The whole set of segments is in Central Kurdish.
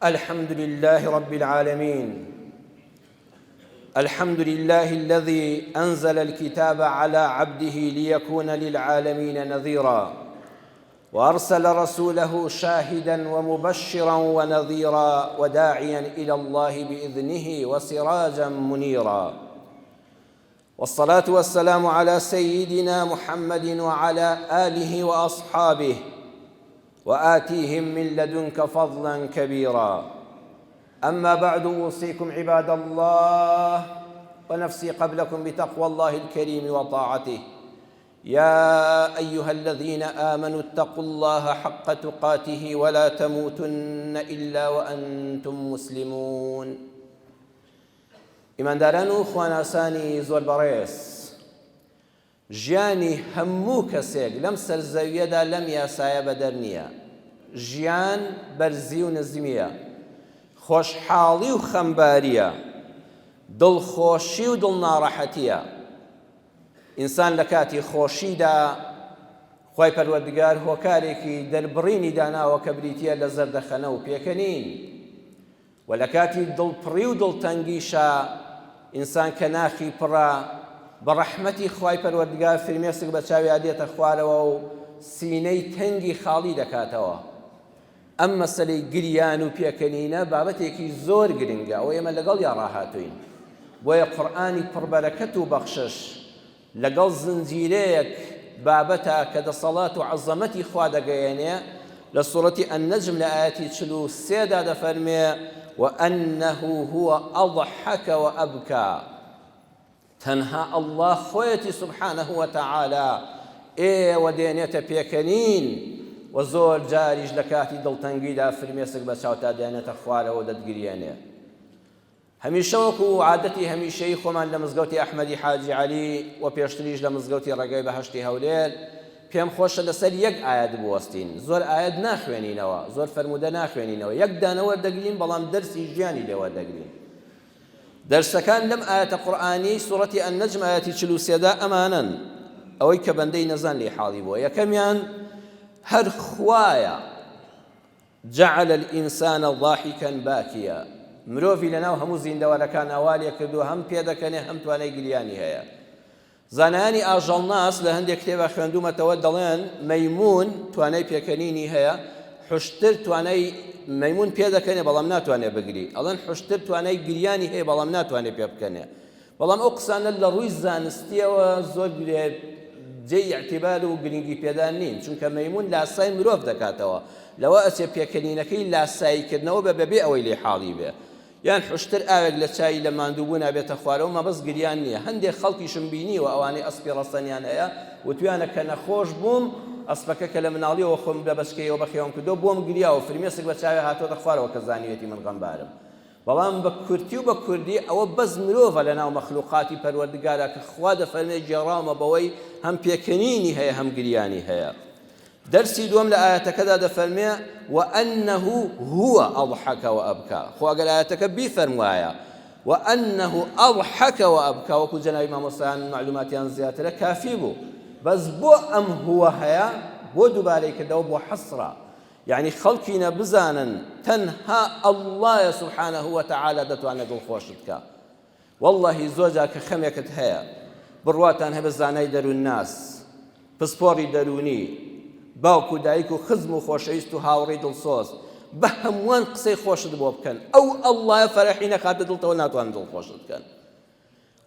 الحمد لله رب العالمين الحمد لله الذي أنزل الكتاب على عبده ليكون للعالمين نذيرا وأرسل رسوله شاهدا ومبشرا ونذيرا وداعيا إلى الله بإذنه وسراجا منيرا والصلاة والسلام على سيدنا محمد وعلى آله وأصحابه وآتيهم من لدنك فضلا كبيرا أما بعد أوصيكم عباد الله ونفسي قبلكم بتقوى الله الكريم وطاعته يا أيها الذين آمنوا اتقوا الله حق تقاته ولا تموتن إلا وأنتم مسلمون ئیمانداران و خواناسانی زۆر بەڕێز، ژیانی هەموو کەسێک لەم سەر زەویەدا لەم یاسایە بەدەر نییە. ژیان بەرزی و نزمییە، خۆشحاڵی و خەمبارییە، دڵخۆشی و دڵناڕەحەتییە. ئینسان لە کاتی خۆشیدا خوای پەروەردگار هۆکارێکی دەربڕینی داناوە کە بریتییە لە زەردەخەنە و پێکەنین. وە لە کاتی دڵپڕی و دڵتەنگیشا ئینسان کە ناخی پڕە بە ڕەحمەتی خوای پەروەردگار فرمێسک بە چاویا دێتە خوارەوە و سینەی تەنگی خاڵی دەکاتەوە. ئەم مەسەلەی گریان و پێکەنینە بابەتێکی زۆر گرنگە ئەوە ئێمە لەگەڵیا ڕاهاتووین بۆیە قورئانی پڕبەرەکەت و بەخشش لەگەڵ زنجیرەیەک بابەتە کە دەسەڵات و عەزەمەتی خوا دەگەیەنێ، لە سوڕەتی النجم لە ئایەتی 43 دا دەفەرموێ، وانه هو اضحک وابکی، تەنها اللە خۆیەتی سبحانە وتعالی ئێوە دێنێتە پێکەنین و زۆر جاریش لە کاتی دڵتەنگیدا فرمێسک بە چاوتا دێنێتە خوارەوە و دەتگریێنێ. هەمیشە وەکو عادەتی هەمیشەیی خۆمان لە مزگەوتی ئەحمەدی حاجی عەلی و پێشتریش لە مزگەوتی ڕێگای بەهەشتی هەولێر پێم خۆشە لەسەر یەک ئایەت بوەستین، زۆر ئایەت ناخوێنینەوە، زۆر فەرموودە ناخوێنینەوە، یەک دانە وەردەگرین بەڵام دەرسی ژیانی لێ وەردەگرین. دەرسەکان لەم ئایەتە قورئانیەی سوڕەتی النجم ئایەتی 43 دا ئەمانەن، ئەوەی کە بەندەی نەزان لێی حاڵی بووە، یەکەمیان هەر خوایە جعل الانسان ضاحکا باکیا، مرۆڤی لەناو هەموو زیندەوەرەکانا وا لێکردووە هەم پێدەکەنێ هەم توانای گریانی هەیە. زانایانی ئاژەڵناس لە هەندێک کتێبا خوێندوومەتەوە دەڵێن مەیموون توانای پێکەنینی هەیە، حوشتر توانای مەیموون پێدەکەنێ بەڵام ناتوانێ بگری، ئەڵێن حوشتر توانای گریانی هەیە بەڵام ناتوانێ پێبکەنێ. بەڵام ئەو قسانە لە ڕووی زانستییەوە زۆر جێی ئیعتیبار و گرنگی پێدان نین، چونکە مەیموون لاسای مرۆڤ دەکاتەوە، لەوە ئەچێ پێکەنینەکەی لاسایی کردنەوە بێ بەبێ ئەوەی لێی حاڵی بێ. یان حوشتر ئاوێک لە چاوی لە ماندووبوونا بێتە خوارەوە مەبەست گریان نییە. هەندێک خەڵکیشم بینیوە ئەوانەی ئەسپی ڕەسەنیان هەیە وتویانە کە نەخۆش بووم ئەسپەکە کە لە مناڵیەوە خۆم لە بەچکەیەوە بەخێوم کردووە بۆم گریاوە فرمێسک بە چاوێ هاتۆتە خوارەوە کە زانیوێتی من غەمبارم. بەڵام بە کورتی و بە کوردی ئەوە بەس مرۆڤە لەناو مەخلوقاتی پەروەردگارا کە خوا دەفەرمێ گێڕاومە بەوەی هەم پێکەنینی هەیە هەم گریانی هەیە. دەرسی دووەم لە ئایەتەکەدا دەفەرمێ وانه هو اضحک وابکی خۆ ئەگەر ئایەتەکە بیفەرموایە وانه اضحک وابکی وەکو جەنابی مامۆستایان مەعلوماتیان زیاترە کافی بوو بەس بۆ ئەم هو هەیە بۆ دووبارەی کردەوە بۆ حەسرە یەعنی خەڵکینە بزانن تەنها اللە یە سبحانە وتعالی دەتوانێت دڵخۆشت بکا واللەهی زۆر جار کە خەمێکت هەیە بڕواتان هەبێت زانای دەروونناس پسپۆڕی دەروونی باوک و دایک و خزم و خۆشەویست و هاوڕێی دڵسۆز بە هەمووان قسەی خۆشت بۆ بکەن ئەو اللە یە فەرحی نەخاتە دڵتەوە ناتوانن دڵخۆشت بکەن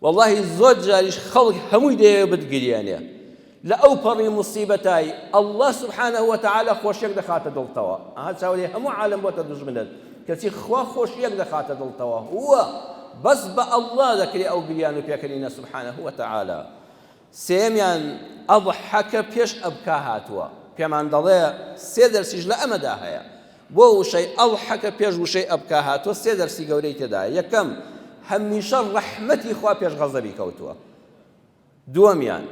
وەڵاهی زۆر جاریش خەڵک هەمووی دەیەوێ بتگریێنێ لە ئەو پەڕی موسیبەتای اللە سبحانە وتعالی خۆشیەک دەخاتە دڵتەوە ئەها چاوەێ هەموو عالەم بۆتە دوژمنت کەچی خوا خۆشیەک دەخاتە دڵتەوە هو بەس بە اللە دەکرێ ئەو گریان و پێکەنینە سبحانە وتعالی سێیەمیان ئەضحەکە پێش ئەبکا هاتووە پێمان دەڵێ سێ دەرسیش لە ئەمەدا هەیە بۆ وشەی ئەضحەکە پێش وشەی ئەبکا هاتووە سێ دەرسی گەورەی تێدایە یەکەم هەمیشە ڕەحمەتی خوا پێش غەزەبی کەوتووە دووەمیان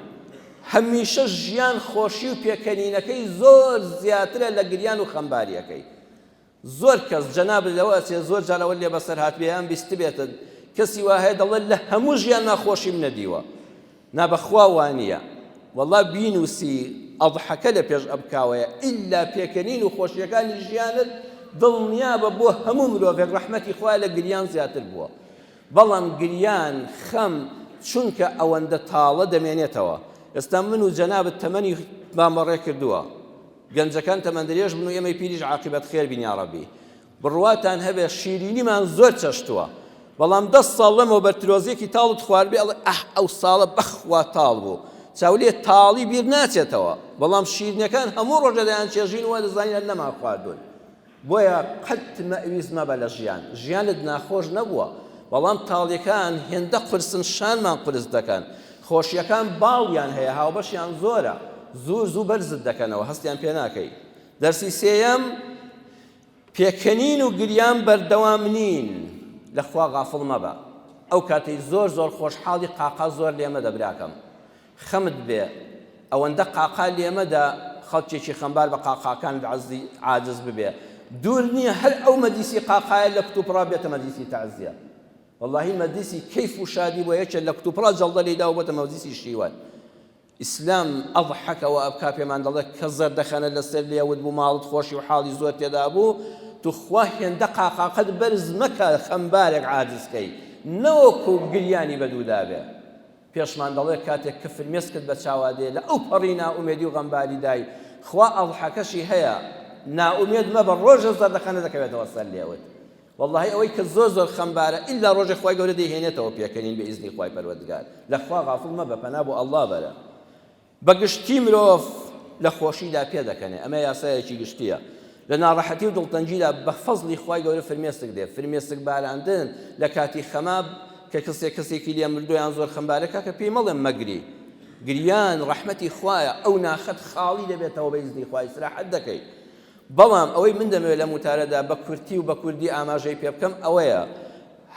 هەمیشە ژیان خۆشی و پێکەنینەکەی زۆر زیاترە لە گریان و خەمباریەکەی زۆر کەس جەنابت لەوە ئەچێ زۆر جار ئەوەت لێ بەسەر هاتبێ یان بیستبێتت کەسی وا هەیە دەڵێ لە هەموو ژیانما خۆشیم نەدیوە نا بەخوا وانییە وەڵا بینوسی ئەضحەکە لە پێش ئەبکاوەیە ئیلا پێکەنین و خۆشیەکانی ژیانت. دڵنیابە بۆ هەموو مرۆڤێک ڕەحمەتی خوا لە گریان زیاتر بووە. بەڵام گریان، خەم، چونکە ئەوەندە تاڵە دەمێنێتەوە. ئێستا من و جەنابت تەمەنی مان بەڕێ کردووە. گەنجەکان تەمەندرێژ بن و ئێمەی پیریش عاقیبەت خێر بین یاڕەبی. بڕواتان هەبێ شیرینیمان زۆر چەشتووە. بەڵام دە ساڵ لەمەوبەر ترۆزیەکی تاڵت خواردبێ ئەڵێ ئەه ئەو ساڵە بەخوا تاڵ بوو. چاو لێ تاڵی بیر ناچێتەوە. بەڵام شیرینەکان هەموو ڕۆژێ دەیانچێژین و وا دەزانین هەر نەمان خواردوون. بۆیە قەت مەئویس مەبە لە ژیان، ژیانت ناخۆش نەبووە، بەڵام تاڵیەکان هێندە قورسن شانمان قورس دەکەن، خۆشیەکان باڵیان هەیە هاوبەشیان زۆرە، زوو زوو بەرزت دەکەنەوە هەستیان پێ ناکەی. دەرسی سێیەم، پێکەنین و گریان بەردەوام نین، لە خوا غافڵ مەبە، ئەو کاتەی زۆر زۆر خۆشحاڵی قاقا زۆر لێ مەدە براکەم، خەمت بێ ئەوەندە قاقا لێمەدە خەڵکێکی خەمبار بە قاقاکانت عاجز ببێ دوور نییە هەر ئەو مەجلیسی قاقایە لە کوتوپڕا بێتە مەجلیسی تەعزیە وەڵاهی مەجلیسی کەیف و شادی بۆ یەکێ لە کوتوپڕا جەڵدە لێدا و بۆتە مەجلیسی شیوەن ئیسلام ئەضحەکە و ئەبکا پێمان دەڵێ کە زەردەخەنە لەسەر لێوت بوو ماڵت خۆشی و حاڵی زۆر تێدا بوو توخوا هێندە قاقاقەت بەرز مەکە خەمبارێک عاجز کەی نەوەکو گریانی بەدوودا بێ پێشمان دەڵێ کاتێک کە فرمێسکت بە چاوا دێ لە ئەو پەڕی نائومێدی و غەمباری دای، خوا ئەضحەکەشی هەیە، نائومێد مەبە ڕۆژێ زەردەخەنە دەکەوێتەوە سەر لێوت. وەڵڵاهی ئەوەی کە زۆر زۆر خەمبارە ئیلا ڕۆژێ خوای گەورە دەیهێنێتەوە پێکەنین بە ئیزنی خوای پەروەردگار. لە خوا غافڵ مەبە پەنا بۆ اللە بەرە. بە گشتی مرۆڤ لە خۆشیدا پێدەکەنێ، ئەمە یاسایەکی گشتییە. لە ناڕەحەتی و دڵتەنگیدا بە فەزڵی خوای گەورە فرمێسک دێ، فرمێسک باراندن لە کاتی خەما کە کەسێک کەسێکی لێ مردووە یان زۆر خەمبارە کاکە پێی مەڵێ مەگری، گریان ڕەحمەتی خوایە، ئەو ناخەت خاڵی دەبێتەوە بە ئیزنی خوا ئیسراحەت دەکەی. بەڵام ئەوەی من دەمەوێت لەم وتارەدا بە کورتی و بە کوردی ئاماژەی پێ بکەم ئەوەیە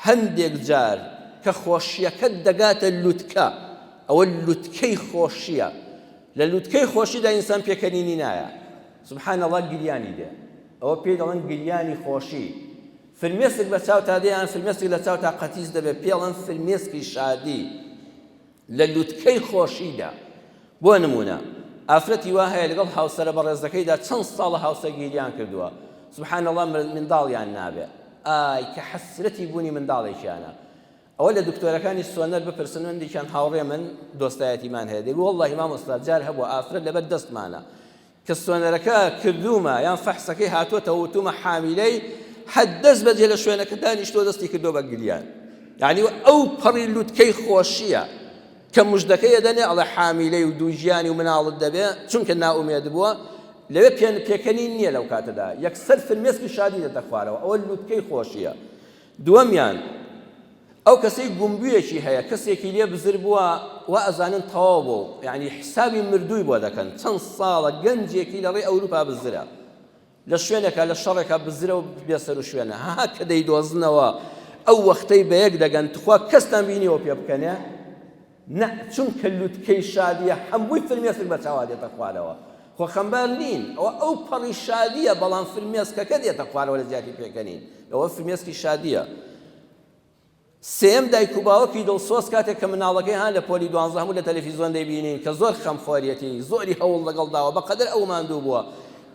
هەندێک جار کە خۆشییەکەت دەگاتە لوتکە، ئەوە لوتکەی خۆشییە، لە لوتکەی خۆشیدا ئینسان پێکەنینی نایە، سبحان اللە گریانی دێ، ئەوە پێی دەڵێن گریانی خۆشی، فرمێسک بە چاوتا دێ یان فرمێسک لە چاوتا قەتیس دەبێت پێی ئەڵێن فرمێسکی شادی. لە لوتکەی خۆشیدا. بۆ نموونە ئافرەتی وا هەیە لەگەڵ هاوسەرە بەڕێزەکەیدا چەند ساڵە هاوسەرگیریان کردووە سبحان اللە منداڵیان نابێ ئای کە حەسرەتی بوونی منداڵێکیانە ئەوە لە دکتۆرەکانی سۆنەر بپرسن هەندێکیان هاوڕێ من دۆستایەتیمان هەیە دەگو وەڵڵاهی مامۆستا جار هەبووە ئافرەت لەبەر دەستمانە کە سۆنەرەکە کردوومە یان فەحسەکەی هاتۆتەوە وتومە حامیلەی هەر دەست بەجێ لە شوێنەکە دانیشتووە دەستی کردووە بە گریان یعنی ئەو پەڕی لوتکەی خۆشیە کە مژدەکەی ئەدەنێ ئەڵێ حامیلەی و دووگیانی و مناڵت دەبێ چونکە نائومێد بووە لەوێ پێ پێکەنین نییە لەو کاتەدا یەکسەر فرمێسکی شادی دێتە خوارەوە ئەوە لوتکەی خۆشیە دووەمیان ئەو کەسەی گومبویەکی هەیە کەسێکی لێ بزر بووە وا ئەزانن تەواو بوو یعنی حسابی مردووی بۆ دەکەن چەند ساڵە گەنجێکی لە ڕێی ئەوروپا بزرە لە شوێنێکا لە شەڕێکا بزرە و بێسەر و شوێنە ها کە دەیدۆزنەوە ئەو وەختەی بە یەک دەگەن تخوا کەستان بینیەوە پێ بکەنێ نا چونکە لوتکەی شادیە هەمووی فرمێسک بە چاوا دێتە خوارەوە خۆ خەمبار نین ئەوە ئەو پەڕی شادیە بەڵام فرمێسکەکە دێتە خوارەوە لە جیاتی پێکەنین ئەوە فرمێسکی شادیە سێیەم دایک و باوکی دڵسۆز کاتێک کە مناڵەکەی ها لە پۆلی دوانزە هەموو لە تەلەفیزۆن دەیبینین کە زۆر خەمخۆریەتی زۆری هەوڵ لەگەڵ داوە بەقەدەر ئەو ماندوو بووە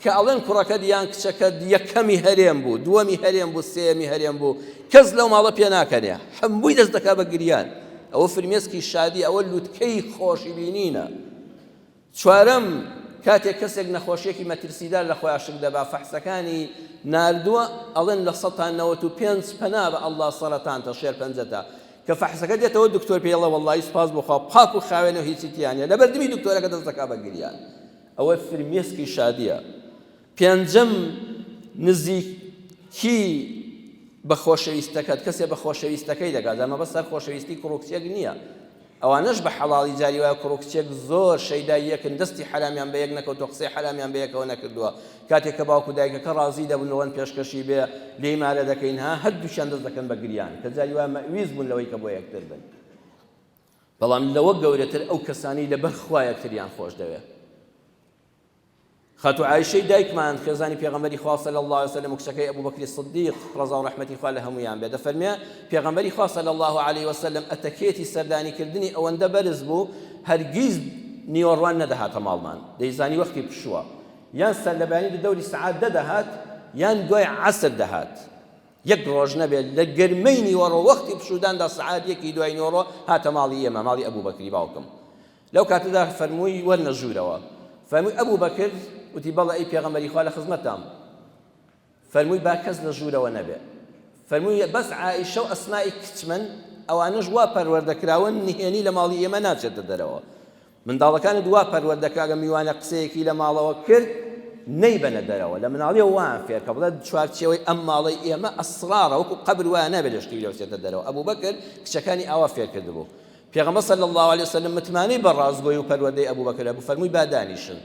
کە ئەڵێن کوڕەکەت یان کچەکەت یەکەمی هەرێم بوو دووەمی هەرێم بوو سێیەمی هەرێم بوو کەس لەو ماڵە پێ ناکەنێ هەمووی دەست دەکا بە گریان ئەوە فرمێسکی شادی ئەوە لوتکەی خۆشی بینینە چوارەم، کاتێک کەسێک نەخۆشیەکی مەترسیدار لە خۆیا شک دەبا فەحسەکانی ناردووە ئەڵێن 95% پەنا بە اللە سەرەتانتە شێرپەنجەتە کە فەحسەکە دێتەوە دکتۆر پێی ئەڵێ وەڵڵاهی سوپاس بۆ خوا پاک و خاوێنە و هیچی تیا نیە لەبەر دمی دکتۆرەکە دەست دەکا بە گریان ئەوە فرمێسکی شادیە پێنجەم نزیکی بە خۆشەویستەکەت کەسێ بە خۆشەویستەکەی دەگات جا مەبەست هەر خۆشەویستی کوڕ و کچێک نییە ئەوانەش بە حەڵاڵی جاری وایە کوڕ و کچێک زۆر شەیدای یەکن دەستی حەرامیان بە یەک نەکەوتووە قسەی حەرامیان بە یەکەوە نەکردووە کاتێک کە باوک و دایکەکە ڕازی دەبن دەڵێن پێشکەشی بێ لێی مارە دەکەین ها هەردووکیان دەست دەکەن بە گریان کە جاری وایە مەئویز بوون لەوەی کە بۆ یەکتر بن بەڵام لەوە گەورەتر ئەو کەسانەی لەبەر خوا یەکتریان خۆش دەوێ خاتوو عائیشەی دایکمان خێزانی پێغەمبەری خوا صلی اللە علیه وسلم و کچەکەی ئەبوبەکری صدیق ڕەزا و ڕەحمەتی خوا لە هەموویان بێ دەفەرمێ پێغەمبەری خوا صلی اللە علیه وسلم ئەتەکێتی سەردانیکردنی ئەوەندە بەرز بوو هەرگیز نیوەڕوان نەدەهاتە ماڵمان دەیزانی وەختی پشووە یان سەرلەبەیانی دە دەوری سەعات دە دەهات. یان دوای عەسر دەهات. یەک ڕۆژ نەبێت لە گەرمەی نیوەڕۆ وەختی پشووداندا سەعات یەکی دوای نیوەڕۆ هاتە ماڵی ئێمە، ماڵی ئەبوبەکری باوکم. لەو کاتەدا فەرمووی وەرنە ژوورەوە. فەرمووی ئەبوبەکر؟ وتی بەڵێ ئەی پێغەمبەری خوا لە خزمەتتام. فەرمووی با کەس لە ژوورەوە نەبێ. فەرمووی بەس عائیشە و ئەسمائی کچمن، ئەوانەش وا پەروەردە کراون نهێنی لە ماڵی ئێمە ناچێتە دەرەوە. منداڵەکانت وا پەروەردە کە ئەگەر میوانە قسەیەکی لە ماڵەوە کرد نەیبەنە دەرەوە، لە مناڵیەوە وایان فێر کە بڵێ چوارچێوەی ئەم ماڵەی ئێمە ئەسڕاڕە وەکو قەبر وایە نابێت لە شتی لێ بچێتە دەرەوە. ئەبوبەکر کچەکانی ئاوا فێر کردبوو. پێغەمبەر صلی اللە علیە وسلم متمانەی بە ڕاستگۆی و پەروەردەی ئەبوبەکر هەبوو، فەرمووی با دانیشن.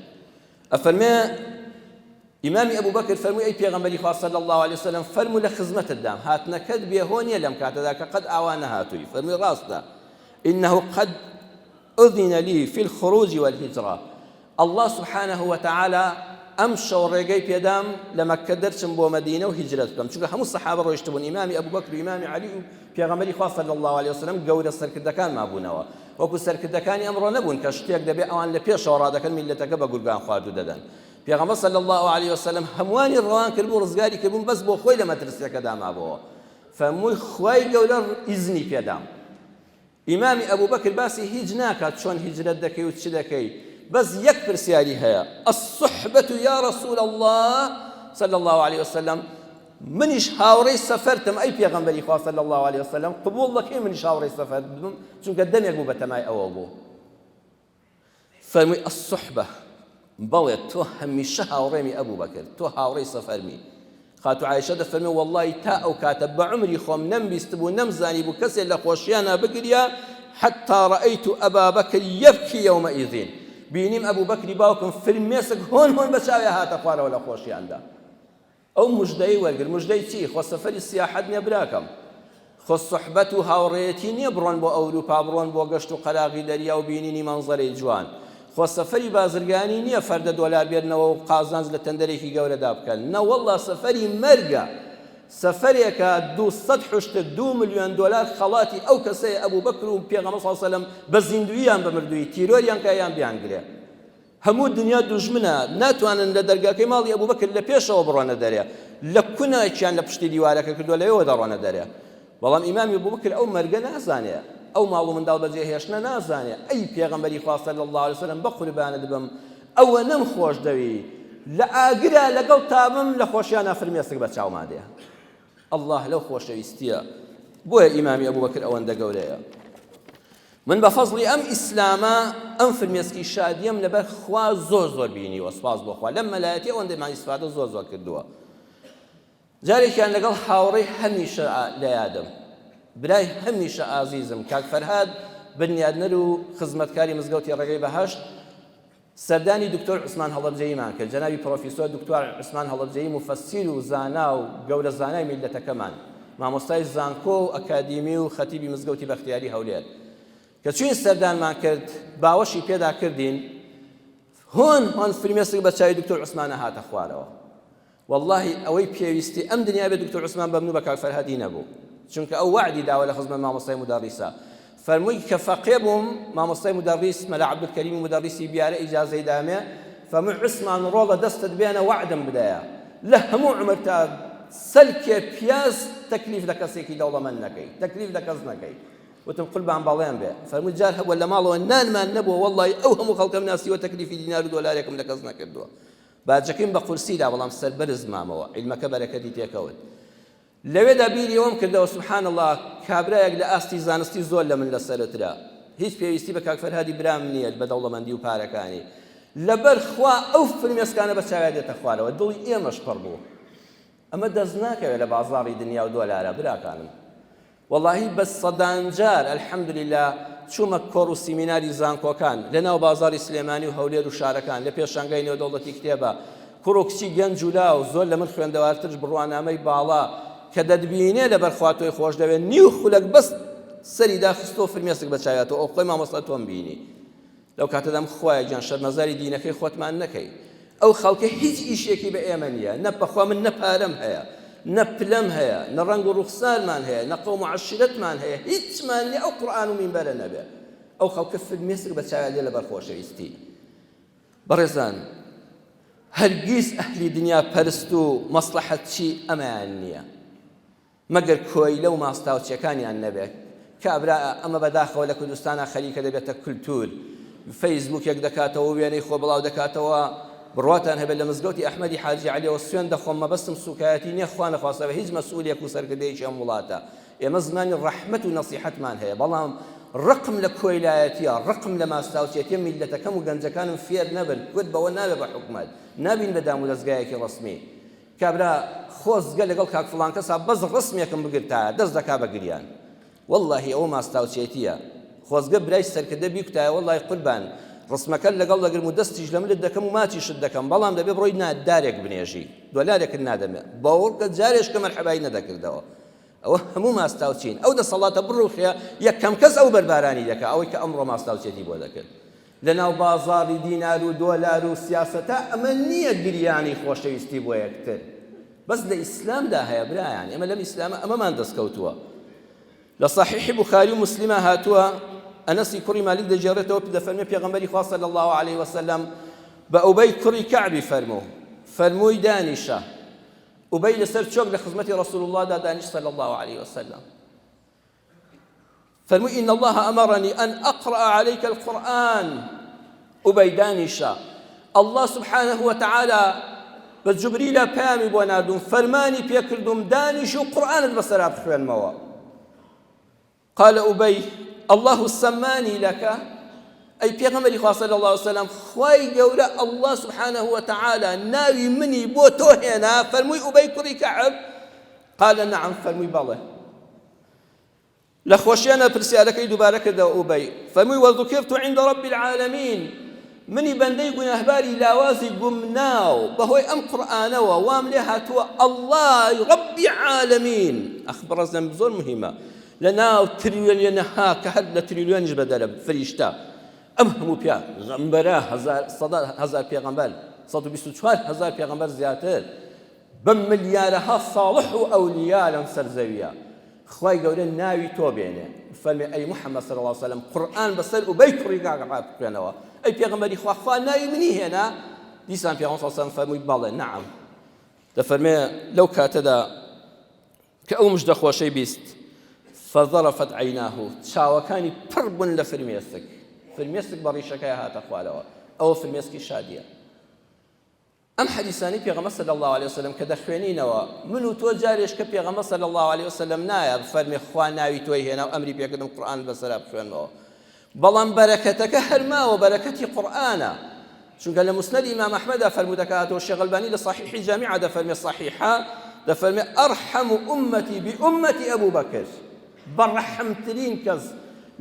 ئەفەرمێ ئیمامی ئەبوبەکر فەرمووی ئەی پێغەمبەری خوا صلی اللە علیە وسلم فەرموو لە خزمەتت دام هاتنەکەت بێهۆ نییە لەم کاتەدا کە قەت ئاوا نەهاتووی فەرمووی ڕاستە انه قد اذن لي في الخروج والهجرة اللە سبحانه وتعالی ئەم شەو ڕێگەی پێدام لە مەککە دەرچم بۆ مەدینە و هیجرەت بکەم چونکە هەموو سەحابە ڕۆیشتبوون ئیمامی ئەبوبەکر و ئیمامی عەلی و پێغەمبەری خوا صلی اللە علیه وسلم گەورە سەرکردەکان مابوونەوە وەکو سەرکردەکانی ئەمڕۆ نەبوون کە شتێک دەبێ ئەوان لە پێشەوە ڕادەکەن میللەتەکە بە گورگان خواردوو دەدەن پێغەمبەر صلی اللە علیه وسلم هەمووانی ڕەوان کردبوو ڕزگاری کردبوون بەس بۆ خۆی لە مەترسیەکەدا مابۆوە فەرمووی خوای گەورە ئیزنی پێدام ئیمامی ئەبوبەکر باسی هیچ ناکات چۆن هیجرەت دەکەی و چ دەکەی بەس یەک پرسیاری هەیە الصحبة یا رسول اللە صلی اللە علیه وسلم منیش هاوڕێی سەفەرتم ئەی پێغەمبەری خوا صلی اللە علیه وسلم قبوڵ دەکەی منیش هاوڕێی سەفەرت بم چونکە دەمێک بوو بەتەمای ئەوە بوو فەرمووی، الصحبە، بەڵێ تۆ هەمیشە هاوڕێمی ئەبوبەکر، تۆ هاوڕێی سەفەرمی. خاتوو عائیشە دەفەرموێ، وەڵڵاهی تا ئەو کاتە بە عومری خۆم نەمبیستبوو نەمزانیبوو کەسێ لە خۆشیانا بگریا، حتی رأیت ابا بکر یبکی یومئذ، بینیم ئەبوبەکری باوکم فرمێسک هۆن هۆن بە چاویا هاتە خوارەوە لە خۆشیاندا. ئەو مژدەی وەرگرت. مژدەی چی؟ خۆ سەفەری سیاحەت نیە براکەم. خۆ سوحبەت و هاوڕێیەتی نیە بڕۆن بۆ ئەوروپا، بڕۆن بۆ گەشت و قەراغی دەریا و بینینی مەنزەرەی جوان. خۆ سەفەری بازرگانی نیە فەردە دۆلار بێننەوە و قازانج لە تەندەرێکی گەورەدا بکەن. نەوەڵڵا سەفەری مەرگە. سەفەرێکە 200 حوشتر، دوو ملیۆن دۆلار خەڵاتی ئەو کەسەیە ئەبوبەکر و پێغەمبەر صلی اللە علیە وسلم بە زیندوویی یان بە مردوویی تیرۆریان کا یان بیانگرێ. هەموو دنیا دوژمنە، ناتوانن لە دەرگاکەی ماڵی ئەبوبەکر لە پێشەوە بڕۆنە دەرێ، لە کوناکیان لە پشتی دیوارەکە کردووە لەوێوە دەڕۆنە دەرێ. بەڵام ئیمامی ئەبوبەکر ئەو مەرگە نازانێ، ئەو ماڵ و منداڵ بەجێهێشتنە نازانێ، ئەی پێغەمبەری خوا صلی اللە علیە وسلم بەقوربانت بم ئەوەنەم خۆش دەوێی لە ئاگرا لەگەڵتا بم لە خۆشیانا فرمێسک بە چاوما دێ. اللە لەو خۆشەویستیە بۆیە ئیمامی ئەبوبەکر ئەوەندە گەورەیە من بە فەزڵی ئەم ئیسلامە ئەم فرمێسکی شادیەم لەبەر خوا زۆر زۆر بینیوە سوپاس بۆ خوا لەم مەلایەتی ئەوەندەمان ئیسفادە زۆر زۆر کردووە جارێکیان لەگەڵ هاوڕێی هەمیشە لە یادم برای هەمیشە ئازیزم کاک فەرهاد بنیادنەر و خزمەتکاری مزگەوتی ڕێگەی بەهەشت سەردانی دکتۆر عوسمان هەڵەبجەییمان کرد، جەنابی پرۆفیسۆر دکتۆر عوسمان هەڵەبجەیی موفەسیر و زانا و گەورە زانای میللەتەکەمان، مامۆستای زانکۆ و ئەکادیمی و خەتیبی مزگەوتی بەختیاری هەولێر. کە چووین سەردانمان کرد، باوەشی پێدا کردین، هۆن هۆن فرمێسک بە چاوی دکتۆر عوسمانە هاتە خوارەوە. وەڵاهی ئەوەی پێویستی ئەم دنیا بێ دکتۆر عوسمان بە من و بە کاک فەرهادی نەبوو چونکە ئەو وەعدی داوە لە خزمەت مامۆستای مودەڕیسا فەرمووی کە فەقێ بووم مامۆستای مودەڕیس مەلا عەبدولکەریمی مودەڕیسی بیارە ئیجازەی دامێ فەرمووی عوسمان ڕۆڵە دەستت بێنە وەعدم بدەیە لە هەموو عومرتا سەلکێ پیاز تەکلیف لە کەسێکی دەوڵەمەند نەکەی تەکلیف لە کەس نەکەی وتم قوربان بەڵێن بێ فەرمووی جار هەبووە لە ماڵەوە نانمان نەبووە وەڵڵاهی ئەو هەموو خەڵکەم ناسیوە تەکلیفی دینار و دۆلارێکم لە کەس نەکردووە باجەکەیم بە قورسی دا بەڵام سەربەرز مامەوە عیلمەکە بەرەکەتی تێکەوت لەوێدا بیری ئەوەم کردەوە سبحان اللە کابرایەک لە ئاستی زانستی زۆر لە من لەسەرترە هیچ پێویستی بە کاک فەرهادی برام نییە بە دەوڵەمەندی و پارەکانی لەبەر خوا ئەو فرمێسکانە بە چاویا دێتە خوارەوە دڵی ئێمەش پڕ بوو ئەمە دەست ناکەوێت لە بازاڕی دنیا و دۆلارە براکانم وەڵاهی بە سەدان جار الحمدللە چوومە کۆڕ و سیمیناری زانکۆکان لە ناو بازاڕی سلێمانی و هەولێر و شارەکان لە پێشانگای نێودەوڵەتی کتێبە کوڕ و کچی گەنج و لاو زۆر لە من خوێندەوارترش بڕوانامەی باڵا کە دەتبینێ لەبەر خوا تۆی خۆش دەوێت نیو خولەک بەس سەری داخستۆ فرمێسک بە چاویاتەوە ئەو خۆی مامۆستا تۆم بینی لەو کاتەدام خوایە گیان شەرمەزاری دینەکەی خۆتمان نەکەی ئەو خەڵکە هیچ ئیشێکی بە ئێمە نییە نە بەخوا من نە پارەم هەیە نە پلەم هەیە نە ڕەنگ و ڕوخسارمان هەیە نە قەوم و عەشیرەتمان هەیە هیچمان نییە ئەو قورئان و مینبەرە نەبێ ئەو خەڵکە فرمێسک بە چاویان دێ لەبەر خۆشەویستی بەڕێزان. هەرگیز ئەهلی دنیا پەرست و مەسڵەحەتچی ئەمەیان نییە مەگەر کۆیلە و ماستاوچیەکانیان نەبێت. کابرا ئەمە بەداخەوە لە کوردستانا خەریکە دەبێتە کلتور فەیسبوکێک دەکاتەوە و وێنەی خۆ بڵاو دەکاتەوە بڕواتان هەبێت لە مزگەوتی ئەحمەدی حاجی عەلیەوە سوێند دەخۆم مەبەستم سوکایەتی نیە خوا نەخواستە بە هیچ مەسئولێک و سەرکردەیەکی ئەم وڵاتە ئێمە زمانی ڕەحمەت و نەسیحەتمان هەیە بەڵام ڕقم لە کۆیلایەتیە ڕقم لە ماستاوچێتیە میللەتەکەم و گەنجەکانم فێر نەبن کورد بەوە نابێ بە حکومەت نابین بە دامودەزگایەکی ڕەسمی کابرا خۆزگە لەگەڵ کاک فڵان کەسا بەس ڕسمێکم بگرتایە دەست دەکا بە گریان وەڵاهی ئەوە ماستاوچێتیە خۆزگە برای سەرکردە بیکوتایە وەڵاهی قوربان ڕسمەکەت لەگەڵ دەگرم و دەستیش لە ملت دەکەم و ماچیشت دەکەم بەڵام دەبێ بڕۆی دارێک بنێژی دۆلارێکت نادەمێ باوەڕکە جارێش کە مەرحەبای نەدەکردەوە ئەوە هەموو ماستاوچین ئەو دەسەڵاتە بڕوخێ یەکەم کەس ئەو بەربارانی دەکا ئەوەی کە ئەمڕۆ ماستاوچێتی بۆ دەکرد لەناو بازاڕی دینار و دۆلار و سیاسەتا ئەمە نییە گریانی خۆشەویستی بۆ یەکتر بەس لە ئیسلامدا هەیە برایان ئێمە لەم ئیسلامە ئەمەمان دەستکەوتووە لە صحیح بخاری و مسلمە هاتووە ئەنەسی کوڕی مالیک دەگێڕێتەوە دەفەرمێ پێغەمبەری خوا صلی الله علیه وسلم بە ئوبەی کوڕی کەعبی فەرموو فەرمووی دانیشە ئوبەی لەسەر چۆک لە خزمەتی رسول الله دا دانیش صلی الله علیه وسلم فەرمووی ان اللە امرنی ان اقرأ علیک القرآن ئوبەی دانیشە اللە سبحانه وتعالی بە جوبریلە پەیامی بۆ ناردوم فەرمانی پێکردوم دانیش و قورئانت بەسەرا بخوێنمەوە قال أبي الله سماني لك ئەی پێغەمبەری خوا صلی الله علیه وسلم خوای گەورە الله سبحانه وتعالى ناوی منی بۆ تۆ هێنا فەرمووی ئوبەی کوڕی کەعب قال نعم فەرمووی بەڵێ لە خۆشیانە پرسیارەکەی دووبارە کردەوە ئوبەی فەرمووی وذکرت عند رب العالمین منی بەندەی گوناهباری لاوازی گومناو بەهۆی ئەم قورئانەوە وام لێ هاتووە ئەڵڵای ڕەبی عالەمین ئەخ بەڕێزم زۆر مهمە لە ناو تریلیۆنەها کە هەر لە تریلیۆنیش بەدەرە فریشتە ئەم هەموو پیا غەمبەرە هەزار سەدا هەزار پێغەمبەر 124 هەزار پێغەمبەر زیاتر بە ملیارەها ساڵح و ئەولیا لەم سەر زەویە خوای گەورە ناوی تۆ بێنێ بفەرمێ ئەی محمد صلی اللە علیە وسلم قورئان بەسەر ئوبەی کوڕی کاکە بخوێنەوە ئەی پێغەمبەری خوا خوا ناوی منی هێنا دیسان پێغەمبەر صلی اللە علیە وسلم فەرمووی بەڵێ نعم دەفەرمێ لەو کاتەدا کە ئەو مژدە خۆشەی 20 فذرفت عیناه چاوەکانی پڕ بوون لە فرمێسک فرمێسک بە ڕیشەکەی هاتە خوارەوە ئەوە فرمێسکی شادیە ئەم حەدیسانەی پێغەمبەر صلی اللە علیە وسلم کە دەخوێنینەوە من و تۆ جارێش کە پێغەمبەر صلی اللە علیە وسلم نایە بفەرمێ خوا ناوی تۆی هێنا و ئەمری پێکردم قورئانت بەسەرا بخوێنمەوە بەڵام بەرەکەتەکە هەر ماوە بەرەکەتی قورئانە چونکە لە مسند ئیمام ئەحمەدا فەرموودەکە هاتەوە شێخ ئەلبانی لە صحیحی جامیعە دەفەرمێ صحیحە دەفەرمێ ئەرحەم ئومەتی بئومەتی ئەبوو بەکر بەڕەحمترین کەس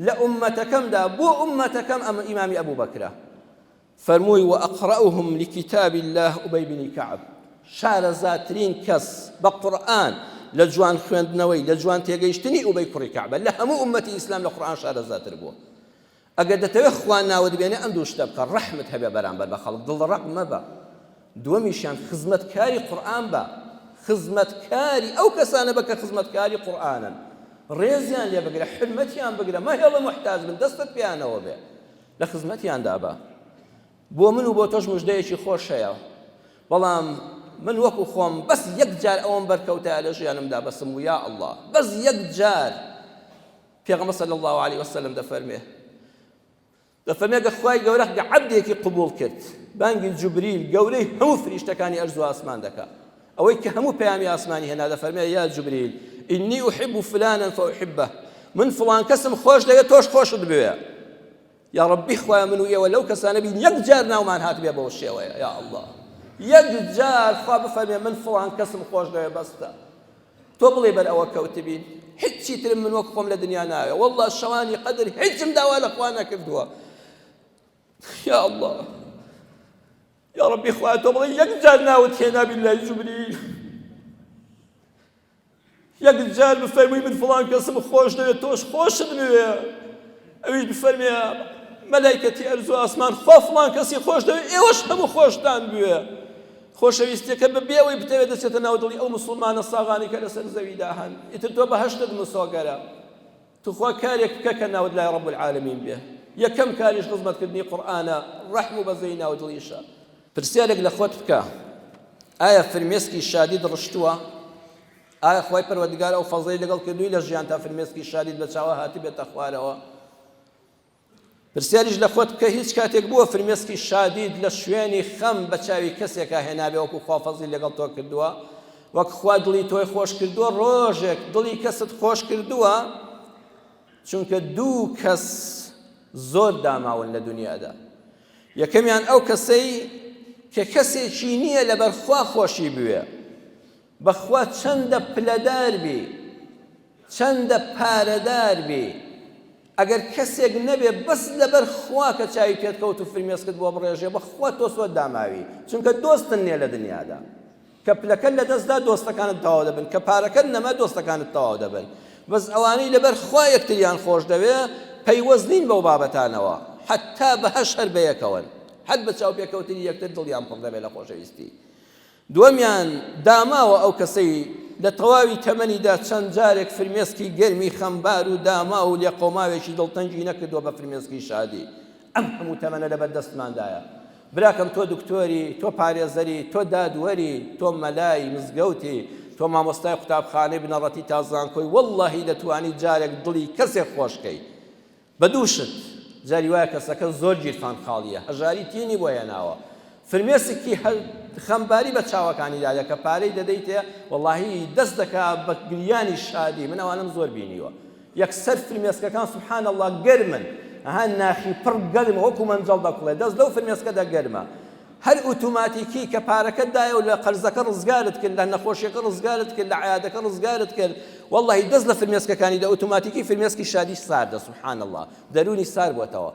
لە ئومەتەکەمدا بۆ ئومەتەکەم ئەم ئیمامی ئەبوو بەکرە فەرمووی، وأقرأهم لکتاب اللە أبی بن کعب، شارەزاترین کەس بە قورئان لە جوان خوێندنەوەی، لە جوان تێگەیشتنی ئوبەی کوڕی کەعبە، لە هەموو ئوممەتی ئیسلام لە قورئان شارەزاتر بووە. ئەگەر دەتەوێت خوا ناوت بێنێ ئەم دوو شتە بکە، ڕەحمت هەبێ بەرامبەر بە خەڵک، دڵڕەق مەبە. دووەمیشیان خزمەتکاری قورئان بە، خزمەتکاری ئەو کەسانە بە کە خزمەتکاری قورئانن، ڕێزیان لێ بگرە، حورمەتیان بگرە، مەهێڵە موحتاج بن، دەستت پێیانەوە بێ. لە خزمەتیاندا بە. بۆ من و بۆ تۆش مژدەیەکی خۆش هەیە. بەڵام من وەکو خۆم بەس یەک جار ئەوەم بەرکەوتایە لە ژیانمدا بەسم و یا اللە بەس یەک جار پێغەمبەر صلی الله علیه وسلم دەفەرمێ دەفەرمێ گە خوای گەورە گە عەبدێکی قبوڵ کرد بانگی جوبریل گەورەی هەموو فریشتەکانی ئەرز و ئاسمان دەکا ئەوەی کە هەموو پەیامی ئاسمانی هێنا دەفەرمێ یا جوبریل ئینی ئوحب فلانا فأحبه من فڵان کەسم خۆش دەوێت تۆش خۆشت بوێ یا ڕەبی خوایە من و ئێوە لەو کەسانە بین یەک جار ناومان هاتبێ بەو شێوەیە یا ئەڵڵا یەک جار خوا بفەرمێ من فڵان کەسم خۆش دەوێ بەستە تۆ بڵێ بەر ئەوە کەوتبین هیچی ترم من وەک خۆم لە دنیا ناوێ والله شەوانی قەدر هیچم داوا لە خوا نەکردووە یا الله یا ڕەبی خوایە تۆ بڵێ یەک جار ناوت هێنا بیلای جوبریل یەک جار بفەرمووی من فڵان کەسم خۆش دەوێت تۆش خۆشت بوێ ئەویش بفەرمێ مەلایکەتی ئەرز و ئاسمان خوا فڵان کەسی خۆش دەوێت ئێوەش هەموو خۆشتان بوێ خۆشەویستیەکە بە بێ ئەوەی بتەوێت دەچێتە ناو دڵی ئەو مسوڵمانە ساغانی کە لەسەر زەویدا هەن ئیتر تۆ بەهەشتت مسۆگەرە توخوا کارێک بکە کە ناوت لای رب العالمین بێ یەکەم کاریش خزمەتکردنی قورئانە ڕەحم و بەزەی ناو دڵیشە. پرسیارێک لە خۆت بکە، ئایا فرمێسکی شادیت ڕشتووە؟ ئایا خوای پەروەردگار ئەو فەزڵەی لەگەڵ کردووی لە ژیانتا فرمێسکی شادیت بە چاوە هاتبێتە خوارەوە؟ پرسیاریش لە خۆت بکە هیچ کاتێک بووە فرمێسکی شادیت لە شوێنی خەم بە چاوی کەسێکا هێنابێ وەکو خوا فەزڵی لەگەڵ تۆ کردووە؟ وەک خوا دڵی تۆی خۆش کردووە ڕۆژێک دڵی کەست خۆش کردووە؟ چونکە دوو کەس زۆر داماون لە دنیادا یەکەمیان ئەو کەسەی کە کەسێکی نییە لەبەر خوا خۆشی بوێ، بەخوا چەندە پلەدار بی، چەندە پارەدار بی، ئەگەر کەسێک نەبێ بەس لەبەر خوا کە چاوی پێت کەوت و فرمێسکت بۆ بڕێژێ بەخوا تۆ زۆر داماوی، چونکە دۆستن نییە لە دنیادا. کە پلەکەت لەدەست دا دۆستەکانت تەواو دەبن، کە پارەکەت نەما دۆستەکانت تەواو دەبن. بەس ئەوانەی لەبەر خوا یەکتریان خۆش دەوێ پەیوەست نین بەو بابەتانەوە، حەتتا بەهەشت هەر بەیەکەوەن، هەر بە چاوپێکەوتنی یەکتر دڵیان پڕ دەبێ لە خۆشەویستی. دووەمیان داماوە ئەو کەسەی لە تەواوی تەمەنیدا چەند جارێک فرمێسکی گەرمی خەمبار و داماو و لێقەوماوێکی دڵتەنگی نەکردووە بە فرمێسکی شادی. ئەم هەموو تەمەنە لەبەر دەستماندایە. براکەم تۆ دکتۆری، تۆ پارێزەری، تۆ دادوەری، تۆ مەلای مزگەوتی، تۆ مامۆستای قوتابخانەی بنەڕەتی تا زانکۆی، وەڵڵاهی دەتوانی جارێک دڵی کەسێک خۆش کەی بە دوو شت، جاری وایە کەسەکە زۆر گیرفان خاڵیە، هەژاری تینی بۆ هێناوە، فرمێسکی خەمباری بە چاوەکانیدا دێ، کە پارەی دەدەیتێ وەڵڵاهی دەست دەکا بە گریانی شادی، من ئەوانەم زۆر بینیوە. یەکسەر فرمێسکەکان سبحان اللە گەرمن ئەها ناخی پڕ گەرمە وەکو مەنجەڵ دەکوڵێ دەست لەو فرمێسکەدا گەرمە هەر ئوتوماتیکی کە پارەکەت دایە و لە قەرزەکە ڕزگارت کرد لە نەخۆشیەکە ڕزگارت کرد لە عیادەکە ڕزگارت کرد واللهی دەست لە فرمێسکەکانی دە ئوتوماتیکی فرمێسکی شادی ساردە سبحان اللە دەروونی سار بۆتەوە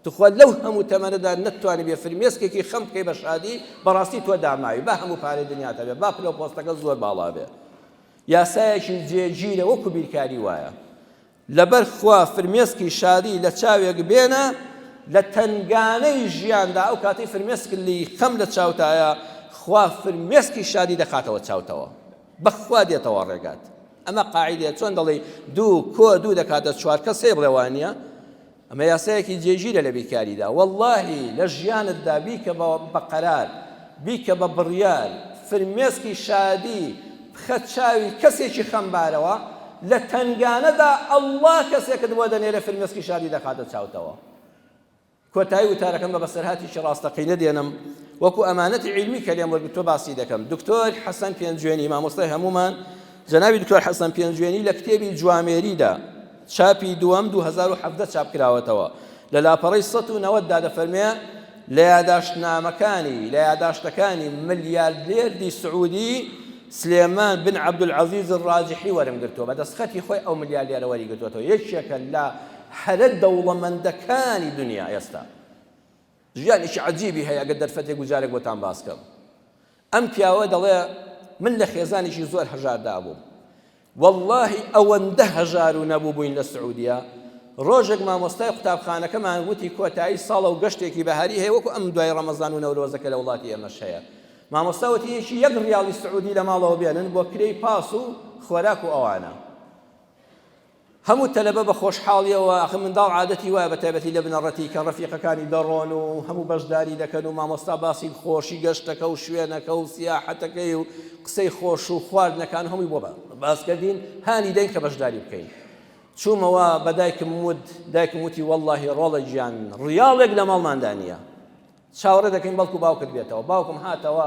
توخوا لەو هەموو تەمەنەدا نەتتوانی بێ فرمێسکێکی خەم بکەی بە شادی بەڕاستی تۆ داماوی با هەموو پارەی دنیات هەبێ با پلە و پۆستەکە زۆر باڵا بێ یاسایەکی جێگیرە وەکو بیرکاری وایە. لەبەر خوا فرمێسکی شادی لە چاوێک بێنە لە تەنگانەی ژیاندا ئەو کاتەی فرمێسک لی خەم لە چاوتایە خوا فرمێسکی شادی دەخاتەوە چاوتەوە بەخوا دێتەوە ڕێگات ئەمە قاعیدەیە چۆن دەڵێی دوو کۆ دوو دەکاتە چوار کەس هەیە بڵێ وانییە ئەمە یاسایەکی جێگیرە لە بیرکاریدا وەڵاهی لە ژیانتدا بیکە بە قەرار بیکە بە بڕیار فرمێسکی شادی بخە چاوی کەسێکی خەمبارەوە لە تەنگانەدا ئەڵڵا کەسێکت بۆ دەنێرێ فرمێسکی شادی دەخاتە چاوتەوە. کۆتایی وتارەکەم بە بەسەرهاتێکی ڕاستەقینە دێنم وەکو ئەمانەتی عیلمی کە لێم وەرگرتووە باسی دەکەم دکتۆر حەسەن پێنجوێنی مامۆستای هەموومان جەنابی دکتۆر حەسەن پێنجوێنی لە کتێبی جوامێریدا چاپی دووەم 2017 چاپ کراوەتەوە لە لاپەڕەی 190 دا دەفەرمێ لە یاداشتنامەکانی لە یاداشتەکانی ملیاردێردی سعودی سلێمان بن عەبدولعەزیز ڕاجحی وەرم گرتووە بە دەستخەتی خۆی ئەو ملیاردێرە وەری گرتووەتەوە یەکێکە لە هەرە دەوڵەمەندەکانی دنیا ئێستا ژیانێکی عەجیبی هەیە ئەگەر دەرفەتێک و جارێک بۆتان باس کەم ئەم پیاوە دەڵێ من لە خێزانێکی زۆر هەژاردا بووم واللهی ئەوەندە هەژار و نەبوو بووین لە سعودیە ڕۆژێک مامۆستای قوتابخانەکەمان وتی کۆتایی ساڵە و گەشتێکی بەهاری هەیە وەکو ئەم دوای ڕەمەزان و نەورۆزەکە لە وڵاتی ئێمەش هەیە مامۆستا وتی یەکی یەک ڕیاڵی سعودی لە ماڵەوە بێنن بۆ کرێی پاس و خۆراک و ئەوانە هەموو تەلەبە بە خۆشحاڵیەوە، ئاخر منداڵ عادەتی وایە بە تایبەتی لە بنەڕەتی کە ڕەفیقەکانی دەڕۆن و هەموو بەشداری دەکەن و مامۆستا باسی خۆشی گەشتەکە و شوێنەکە و سیاحەتەکەی و قسەی خۆش و خواردنەکان هەمووی بۆ باس کردین هانی دەین کە بەشداری بکەین. چوومەوە بە دایکم وت، دایکم وتی وەڵڵاهی ڕۆڵە گیان ڕیاڵێک لە ماڵماندا نییە. چاوەڕێ دەکەین بەڵکو باوکت بێتەوە باوکم هاتەوە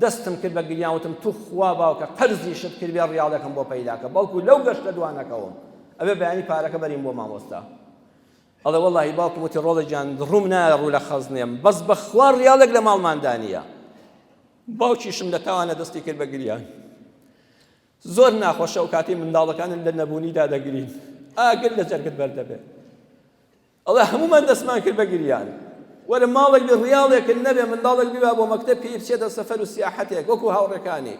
دەستم کرد بە گریان وتم توخوا باوکە قەرزیشت کردبێ ڕیاڵێکم بۆ پەیداکە بەڵکو لەو گەشتە دوانەکەوم ئەبێ بەیانی پارەکە بەرین بۆ مامۆستا ئەڵێ وەڵاهی باوکم وتی ڕۆڵە گیان ڕووم نایە ڕوو لە خەزنێم بەس بەخوا ڕیاڵێک لە ماڵماندا نییە باوکیشم لە تاوانە دەستی کرد بە گریان زۆر ناخۆشە ئەو کاتەی منداڵەکانت لە نەبوونیدا دەگرین ئاگر لە جەرگت بەردەبێت ئەڵێ هەموومان دەستمان کرد بە گریان. وەرە ماڵێک بێ ڕیاڵێکت نەبێ منداڵێک بیبا بۆ مەکتەب پێی بچێتە سەفەر و سیاحەتێک وەکو هاوڕێکانی.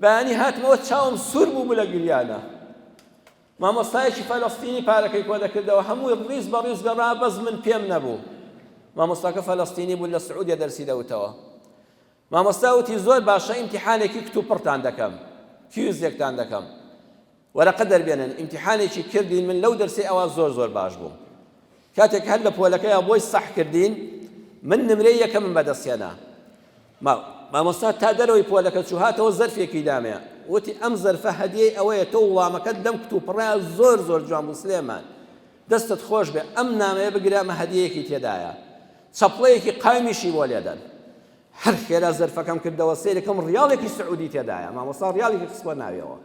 بەیانی هاتمەوە چاوم سوور بوو لە گریانە. مامۆستایەکی فەلەستینی پارەکەی کۆ دەکردەوە هەمووی ڕیز بە ڕیز گەڕا بەس من پێم نەبوو. مامۆستاکە فەلەستینی بوو لە سعودیە دەرسی دەوتەوە. مامۆستا وتی زۆر باشە ئیمتیحانێکی کتوپڕتان دەکەم کیوزێکتان دەکەم وەرەقە دەربێنن ئیمتیحانێکی کردین من لەو دەرسەی ئەوا زۆر زۆر باش بووم کاتێک هەر لە پۆلەکەیا بۆی سەح کردین من نمرەی یەکەمم بەدەست هێنا. مامۆستا تا دەرەوەی پۆلەکە چوو هاتەوە زەرفێکی دامێ وتی ئەم زەرفە هەدیەی ئەوەیە تۆ وڵامەکەت لەم کتوپڕە زۆر زۆر جوان بوو سلێمان دەستت خۆش بێ ئەم نامەیە بگرە ئەمە هەدیەیەکی تێدایە چەپڵەیەکی قایمیشی بۆ لێدەن هەر خێرا زەرفەکەم کردەوە سەیرەکەم ڕیاڵێکی سعودی تێدایە مامۆستا ڕیاڵێکی خستوە ناویەوە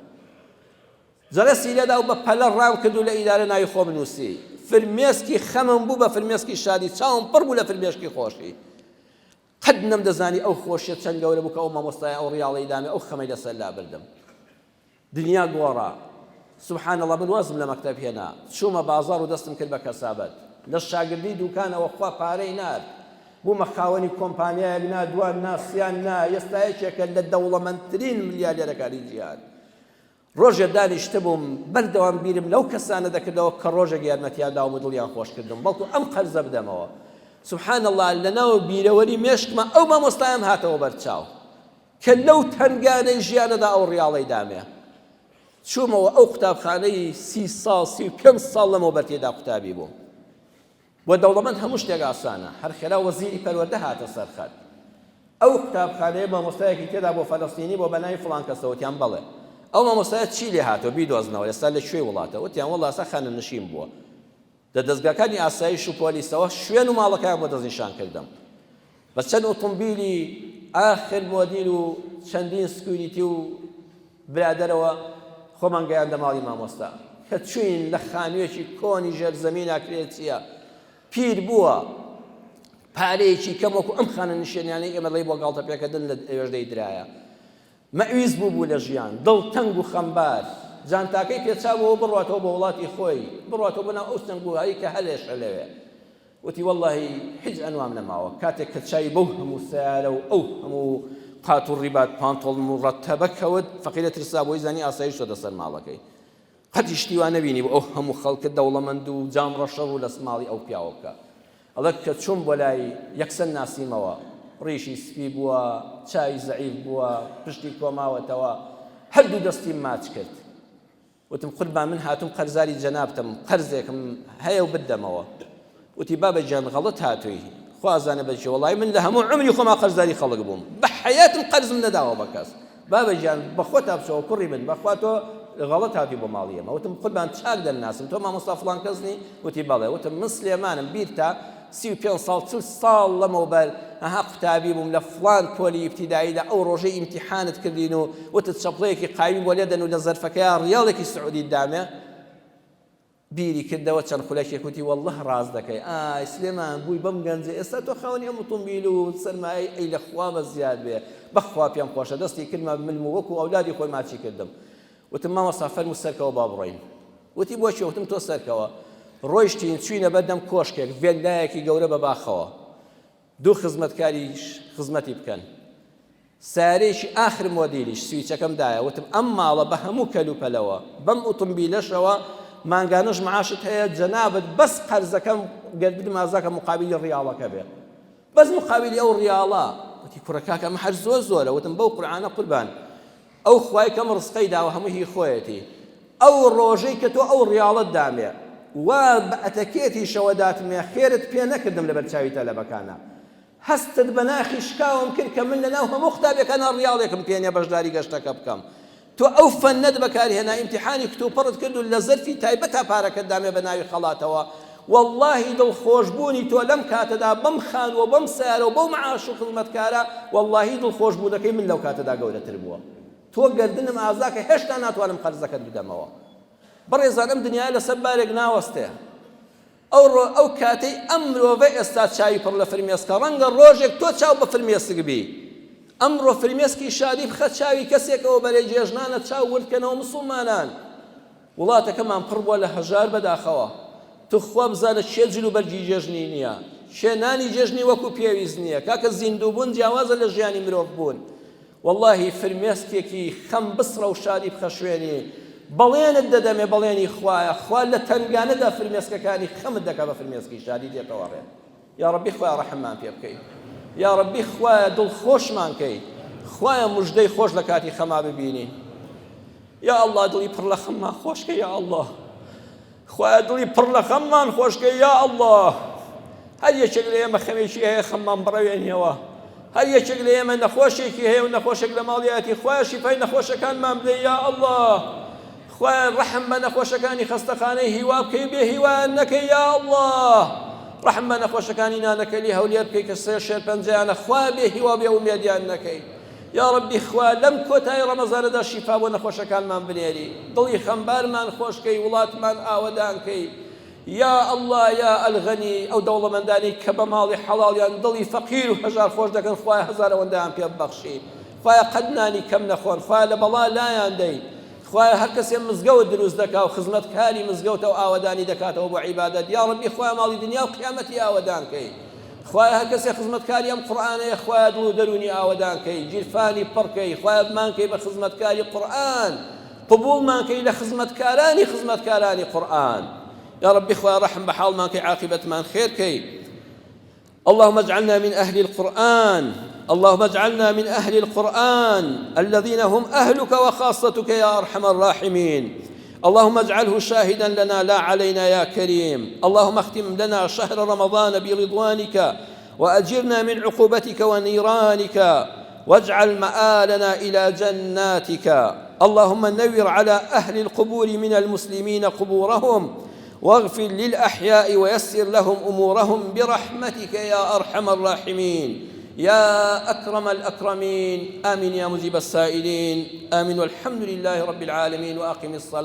جەرەسی لێدا و بە پەلە ڕام کرد و لە ئیدارە ناوی خۆم نووسی. فرمێسکی خەمم بوو بە فرمێسکی شادی، چاوم پڕ بوو لە فرمێشکی خۆشی. قەت نەمدەزانی ئەو خۆشیە چەند گەورە بوو کە ئەو مامۆستایە ئەو ڕیاڵەی دامێ ئەو خەمەی لەسەر لابردم. دنیا گۆڕا. سبحان اللە من وازم لە مەکتەب هێنا. چوومە بازاڕ و دەستم کرد بە کەسابەت. لە شاگردی دووکانەوە خوا پارەی نارد. بوومە خاوەنی کۆمپانیایەک نا دوان نا سیان نا ئێستا یەکێکە لە دەوڵەمەندترین ملیاردێرەکانی جیهان. ڕۆژێ دانیشتبووم بەردەوام بیرم لەو کەسانە دەکردەوە کە ڕۆژێک یارمەتیان داوم و دڵیان خۆش کردم بەڵکو ئەم قەرزە بدەمەوە سبحان اللە لەناو بیرەوەری مێشکما ئەو مامۆستایەم هاتەوە بەرچاو کە لەو تەنگانەی ژیانەدا ئەو ڕیاڵەی دامێ چوومەوە ئەو قوتابخانەی سی ساڵ 35 ساڵ لەمەوبەر تێدا قوتابی بووم بۆ دەوڵەمەند هەموو شتێک ئاسانە، هەر خێرا وەزیری پەروەردە هاتە سەر خەت. ئەو قوتابخانەیە مامۆستایەکی تێدا بۆ فەلەستینی بۆ بەناوی فڵان کەسە وتیان بەڵێ. ئەو مامۆستایە چی لێ هاتووە بیدۆزنەوە ئێستا لە کوێی وڵاتە وتیان وەڵا ئێستا خانەنشین بووە. لە دەزگاکانی ئاسایش و پۆلیسەوە شوێن و ماڵەکەیان بۆ دەستنیشان کردم. بە چەند ئۆتۆمبیلی ئاخر مۆدیل و چەندین security و برادەرەوە خۆمان گەیاندە ماڵی مامۆستا. کە چووین لە خانوویەکی کۆنی ژێر زەمینا کرێچییە پیر بووە، پارەیەکی کەم وەکو ئەم خانەنشێنیانەی ئێمە دەڵێی بۆ گاڵتە پێکردن لە ئەوێش دەیدرایە. مەئویس بوو بوو لە ژیان، دڵتەنگ و خەمبار، جانتاکەی پێچابووەوە بڕواتەوە بۆ وڵاتی خۆی، بڕواتەوە بۆ ناو ئەو سەنگوهایی کە هەلێشە لەوێ. وتی وەڵڵاهی هیچ ئەنوام نەماوە، کاتێک کە چاوی بەو هەموو سەیارە و ئەو هەموو قات و ڕیبات پانتۆڵ موڕەتەبە کەوت، فەقیرە ترسا بۆی زانی ئاسایش چۆتە سەر ماڵەکەی. قەتیش شتی وا نەبینیبوو ئەو هەموو خەڵکە دەوڵەمەند و جام ڕەشە ڕوو لە ماڵی ئەو پیاوە بکا. ئەڵێ کە چووم بۆ لای یەکسەر ناسیمەوە، ڕیشی سپی بووە، چاوی زەعیف بووە، پشتی کۆماوەتەوە، هەردوو دەستیم ماچ کرد. وتم قوربان من هاتووم قەرزاری جەنابتم قەرزێکم هەیە و بتدەمەوە وتی بابە گیان غەڵەت هاتووی خوا ئەزانێ بە چی وەڵی من لە هەموو عومری خۆما قەرزاری خەڵک بووم بە حەیاتم قەرزم نەداوە بە کەس بابە گیان بە خۆتا بچەوە کوڕی من بەخوا تۆ غەڵەت هاتووی بۆ ماڵی ئێمە وتم قوربان چاک دەناسم تۆ مامۆستا فڵان کەس نی وتی بەڵێ وتم من سلێمانم بیرتە 35 ساڵ 40 ساڵ لەمەوبەر ئەها قوتابی بووم لە فڵان پۆلی ئیبتیداییدا ئەو ڕۆژەی ئیمتیحانت کردین و وتت چەپڵەیەکی قایمی بۆ لێدەن و لە زەرفەکەیا ڕیاڵێکی سعودیت دامێ بیری کردەوە چەند خولەکێک وتی واللە ڕاست دەکەی ئای سلێمان بووی بەم گەنجە ئێستا تۆ خاوەنی ئەم ئۆتۆمبیل و سەرمایەی ئەی لە خوا بە زیاد بێ بەخوا پێم خۆشە دەستی کردمە ملم و وەکو ئەولادی خۆی ماچی کردم وتم مامۆستا فەرموو سەرکەوە با بڕۆین وتی بۆ کوێ وتم تۆ سەرکەوە ڕۆیشتین چوینە بەردەم کۆشکێک ڤێلایەکی گەورە بە باخەوە دوو خزمەتکاریش خزمەتی بکەن. سەیارەیەکی ئاخر مۆدیلیش سویچەکەم دایە، وتم ئەم ماڵە بە هەموو کەلوپەلەوە، بەم ئوتومبیلەشەوە مانگانەش معاشت هەیە، جەنابت بەس قەرزەکەم گەردنم ئازاکە مقابیلی ڕیاڵەکە بێ. بەس مقابیلی ئەو ڕیاڵە. وتی کوڕە کاکە ئەمە هەر زۆر زۆرە، وتم بەو قورعانە قوربان. ئەو خوای کەم ڕزقەی داوە هەموو هی خۆیەتی. ئەو ڕۆژەی کە تۆ ئەو ڕیاڵەت دامێ وا بە ئەتەکێتیشەوە داتمێ خێرت پێ نەکردم لەبەر چاوی تەلەبەکانا. هەستت بە ناخی شکاوم کرد کە من لەناو هەموو قوتابیەکانا ڕیاڵێکم پێ نیە بەشداری گەشتەکە بکەم. تۆ ئەو فەنەت بەکارهێنا ئیمتیحانی کتوپڕت کرد و لە زەرفی تایبەتا پارەکەت دامێ بە ناوی خەڵاتەوە. وەڵڵاهی دڵخۆشبوونی تۆ لەم کاتەدا بەم خانووە بەم سەیارە و بەو معاش و خزمەتکارە وەڵڵاهی دڵخۆشبوونەکەی من لەو کاتەدا گەورەتر بووە تۆ گەردنم ئازاکە هێشتا ناتوانم قەرزەکەت بدەمەوە بەڕێزان ئەم دنیایە لەسەر بارێک ناوەستێ ئەو ڕۆ ئەو کاتەی ئەم مرۆڤە ئێستا چاوی پڕ لە فرمێسکە ڕەنگە ڕۆژێک تۆ چاو بە فرمێسک بی ئەمڕۆ فرمێسکی شادی بخە چاوی کەسێکەوە بەرەی جێژنانە چاو وردکەنەوە مسوڵمانان وڵاتەکەمان پڕ بووە لە هەژار بەداخەوە توخوا بزانە کێ جل و بەرگی جێژنی نییە کێ نانی جێژنی وەکو پێویست نییە کاکە زیندوو بوون جیاوازە لە ژیانی مرۆڤ بوون واللهی فرمێسکێکی خەم بسڕە و شادی بخە شوێنی بەڵێنت دەدەمێ بەڵێنی خوایە خوا لە تەنگانەدا فرمێسکەکانی خەمت دەکا بە فرمێسکی شادی دێتەوە ڕێ یاڕەبی خوایە ڕەحممان پێ بکەی یاڕەبی خوایە دڵخۆشمان کەی خوایە مژدەی خۆش لە کاتی خەما ببینین یا اللە دڵی پڕ لە خەممان خۆشکە یا اللە خوایە دڵی پڕ لە خەممان خۆشکە یا اللە هەر یەکێک لە ئێمە خەمێکی هەیە خەممان بڕەوێنیەوە. هەر یەکێک لە ئێمە نەخۆشێکی هەیە و نەخۆشێک لە ماڵیاتی خوایە شیفای نەخۆشەکانمان بدەی یا اللە خوایە ڕەحم بە نەخۆشەکانی خەستەخانەی هیوا بکەی بێ هیوایان نەکەی یا اللە ڕەحم بە نەخۆشەکانی نانەکەلی هەولێر بکەی کە سێ شێرپەنجەیانە خوایە بێ هیوا بێ ئومێدیان نەکەی یا ڕەبی خوا لەم کۆتایی ڕەمەزانەدا شیفا بۆ نەخۆشەکانمان بنێری دڵی خەمبارمان خۆشکەی وڵاتمان ئاوەدانکەی یا اللە یا الغنی ئەو دەوڵەمەندانەی کە بە ماڵی حەڵاڵیان دڵی فەقیر و هەژار خۆش دەکەن خوایە هەزار ئەوەندەیان پێ ببەخشی خوایە قەت نانی کەم نەخۆن خوایە لە بەڵا لایان دەی خوایە هەر کەسێ مزگەوت دروست دەکا و خزمەتکاری مزگەوتە و ئاوەدانی دەکاتەوە بۆ عیبادەت یا ڕەبی خوایە ماڵی دنیا و قیامەتی ئاوەدان کەی خوایە هەر کەسێ خزمەتکاری ئەم قورئانەیە خوایە دڵ و دەروونی ئاوەدان کەی گیرفانی پڕ کەی خوایە بمانکەی بە خزمەتکاری قورئان قبوڵمان کەی لە خزمەتکارانی خزمەتکارانی قورئان یا ربی خوایە ڕەحم بە حاڵمان کەی عاقبەتمان خێر کەی اللهم اجعلنا من أهل القرآن اللهم اجعلنا من أهل القرآن الذين هم أهلك وخاصتك يا أرحم الراحمين اللهم اجعله شاهدا لنا لا علينا يا كريم اللهم اختم لنا شهر رمضان برضوانك وأجرنا من عقوبتك ونيرانك واجعل مآلنا إلى جناتك اللهم نور على أهل القبور من المسلمين قبورهم واغفر للأحياء ويسر لهم أمورهم برحمتك يا أرحم الراحمين يا أكرم الأكرمين آمين يا مجيب السائلين آمين والحمد لله رب العالمين وأقم الصلاة.